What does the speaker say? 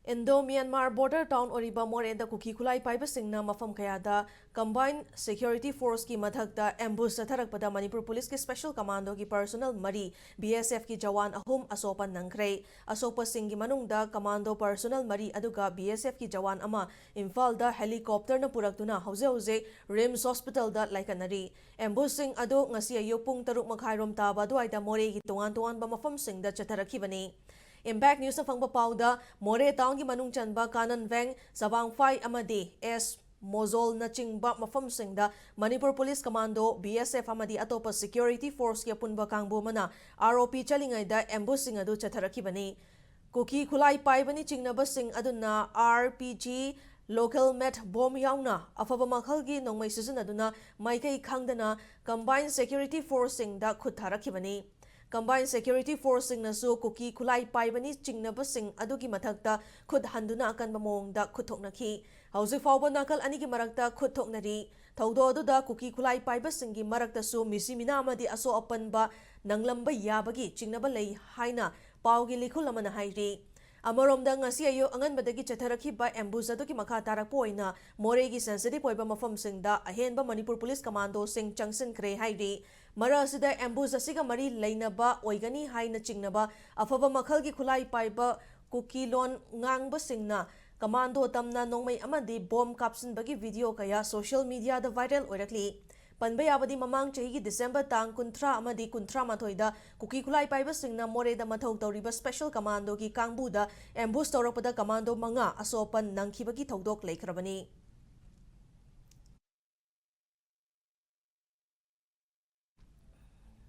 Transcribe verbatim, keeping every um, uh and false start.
Indo-Myanmar border town ꯑꯣꯏꯔꯤꯕ ꯃꯣꯔꯦꯗ ꯀꯨꯀꯤ ꯈꯨꯠꯂꯥꯏ ꯄꯥꯏꯕꯁꯤꯡꯅ ꯃꯐꯝ ꯀꯌꯥꯗ Combined Security Forceꯀꯤ ꯃꯊꯛꯇ ambush ꯆꯠꯊꯔꯛꯄꯗ ꯃꯅꯤꯄꯨꯔ ꯄꯨꯂꯤꯁꯀꯤ special commandoꯒꯤ personnel ꯃꯔꯤ, BSFꯀꯤ ꯖꯋꯥꯟ ꯑꯍꯨꯝ ꯑꯁꯣꯛ ꯑꯄꯟ ꯅꯪꯈ꯭ꯔꯦ꯫ ꯑꯁꯣꯛꯄꯁꯤꯡꯒꯤ ꯃꯅꯨꯡꯗ commando personnel ꯃꯔꯤ ꯑꯗꯨꯒ BSFꯀꯤ ꯖꯋꯥꯟ ꯑꯃ ꯏꯝꯐꯥꯜꯗ helicopterꯅ ꯄꯨꯔꯛꯇꯨꯅ ꯍꯧꯖꯤꯛ ꯍꯧꯖꯤꯛ RIMS hospitalꯗ ꯂꯥꯏꯀꯠꯅꯔꯤ꯫ Ambushꯁꯤꯡ ꯑꯗꯨ ꯉꯁꯤ ꯑꯌꯨꯛ ꯄꯨꯡ ꯇꯔꯨꯛ ꯃꯈꯥꯏꯔꯣꯝ ꯇꯥꯕ ꯑꯗꯨꯋꯥꯏꯗ ꯃꯣꯔꯦꯒꯤ ꯇꯣꯉꯥꯟ ꯇꯣꯉꯥꯟꯕ ꯃꯐꯝꯁꯤꯡꯗ ꯆꯠꯊꯔꯛꯈꯤꯕꯅꯤ꯫ Impact Newsꯅ ꯐꯪꯕ ꯄꯥꯎꯗ, ꯃꯣꯔꯦ townꯒꯤ ꯃꯅꯨꯡ ꯆꯟꯕ ꯀꯥꯅꯟ ꯚꯦꯡ, ꯁꯕꯥꯡꯐꯥꯏ ꯑꯃꯗꯤ ꯑꯦꯁ ꯃꯣꯖꯣꯜꯅꯆꯤꯡꯕ ꯃꯐꯝꯁꯤꯡꯗ ꯃꯅꯤꯄꯨꯔ ꯄꯨꯂꯤꯁ ꯀꯃꯥꯟꯗꯣ, BSF ꯑꯃꯗꯤ ꯑꯇꯣꯞꯄ security forceꯀꯤ ꯑꯄꯨꯟꯕ ꯀꯥꯡꯕꯨ ꯑꯃꯅ ROP ꯆꯠꯂꯤꯉꯩꯗ ambushꯁꯤꯡ ꯑꯗꯨ ꯆꯠꯊꯔꯛꯈꯤꯕꯅꯤ꯫ ꯀꯨꯀꯤ ꯈꯨꯠꯂꯥꯏ ꯄꯥꯏꯕꯅꯤ ꯆꯤꯡꯅꯕꯁꯤꯡ ꯑꯗꯨꯅ RPG, local made bomb ꯌꯥꯎꯅ ꯑꯐꯕ ꯃꯈꯜꯒꯤ ꯅꯣꯡꯃꯩ ꯁꯤꯖꯤꯟꯅꯗꯨꯅ ꯃꯥꯏꯀꯩ ꯈꯪꯗꯅ Combined Security Forceꯁꯤꯡꯗ ꯈꯨꯠ ꯊꯥꯔꯛꯈꯤꯕꯅꯤ꯫ Combined Security Forceꯁꯤꯡꯅꯁꯨ ꯀꯨꯀꯤ ꯈꯨꯠꯂꯥꯏ ꯄꯥꯏꯕꯅꯤ ꯆꯤꯡꯅꯕꯁꯤꯡ ꯑꯗꯨꯒꯤ ꯃꯊꯛꯇ ꯈꯨꯠ ꯍꯟꯗꯨꯅ ꯑꯀꯟꯕ ꯃꯑꯣꯡꯗ ꯈꯨꯠ ꯊꯣꯛꯅꯈꯤ꯫ ꯍꯧꯖꯤꯛ ꯐꯥꯎꯕ ꯅꯥꯀꯜ ꯑꯅꯤꯒꯤ ꯃꯔꯛꯇ ꯈꯨꯠ ꯊꯣꯛꯅꯔꯤ꯫ ꯊꯧꯗꯣꯛ ꯑꯗꯨꯗ ꯀꯨꯀꯤ ꯈꯨꯠꯂꯥꯏ ꯄꯥꯏꯕꯁꯤꯡꯒꯤ ꯃꯔꯛꯇꯁꯨ ꯃꯤꯁꯤ ꯃꯤꯅꯥ ꯑꯃꯗꯤ ꯑꯁꯣꯛ ꯑꯄꯟꯕ ꯅꯪꯂꯝꯕ ꯌꯥꯕꯒꯤ ꯆꯤꯡꯅꯕ ꯂꯩ ꯍꯥꯏꯅ ꯄꯥꯎꯒꯤ ꯂꯤꯈꯨꯜ ꯑꯃꯅ ꯍꯥꯏꯔꯤ꯫ ꯑꯃꯔꯣꯝꯗ, ꯉꯁꯤ ꯑꯌꯨꯛ ꯑꯉꯟꯕꯗꯒꯤ ꯆꯠꯊꯔꯛꯈꯤꯕ ambush ꯑꯗꯨꯒꯤ ꯃꯈꯥ ꯇꯥꯔꯛꯄ ꯑꯣꯏꯅ ꯃꯣꯔꯦꯒꯤ sensitive ꯑꯣꯏꯕ ꯃꯐꯝꯁꯤꯡꯗ ꯑꯍꯦꯟꯕ ꯃꯅꯤꯄꯨꯔ ꯄꯨꯂꯤꯁ ꯀꯃꯥꯟꯗꯣꯁꯤꯡ ꯆꯪꯁꯤꯟꯈ꯭ꯔꯦ ꯍꯥꯏꯔꯤ꯫ ꯃꯔꯛ ꯑꯁꯤꯗ ambush ꯑꯁꯤꯒ ꯃꯔꯤ ꯂꯩꯅꯕ ꯑꯣꯏꯒꯅꯤ ꯍꯥꯏꯅ ꯆꯤꯡꯅꯕ ꯑꯐꯕ ꯃꯈꯜꯒꯤ ꯈꯨꯠꯂꯥꯏ ꯄꯥꯏꯕ ꯀꯨꯀꯤ ꯂꯣꯟ ꯉꯥꯡꯕꯁꯤꯡꯅ ꯀꯃꯥꯟꯗꯣ ꯇꯝꯅ ꯅꯣꯡꯃꯩ ꯑꯃꯗꯤ ꯕꯣꯝ ꯀꯥꯞꯁꯤꯟꯕꯒꯤ video ꯀꯌꯥ social mediaꯗ viral ꯑꯣꯏꯔꯛꯂꯤ꯫ ꯄꯟꯕ ꯌꯥꯕꯗꯤ, ꯃꯃꯥꯡ ꯆꯍꯤꯒꯤ December ꯇꯥꯡ ꯀꯨꯟꯊ꯭ꯔꯥ ꯑꯃꯗꯤ ꯀꯨꯟꯊ꯭ꯔꯥ ꯃꯥꯊꯣꯏꯗ ꯀꯨꯀꯤ ꯈꯨꯠꯂꯥꯏ ꯄꯥꯏꯕꯁꯤꯡꯅ ꯃꯣꯔꯦꯗ ꯃꯊꯧ ꯇꯧꯔꯤꯕ special commandoꯒꯤ ꯀꯥꯡꯕꯨꯗ ambush ꯇꯧꯔꯛꯄꯗ commando ꯃꯉꯥ ꯑꯁꯣꯛ ꯑꯄꯟ ꯅꯪꯈꯤꯕꯒꯤ ꯊꯧꯗꯣꯛ ꯂꯩꯈ꯭ꯔꯕꯅꯤ꯫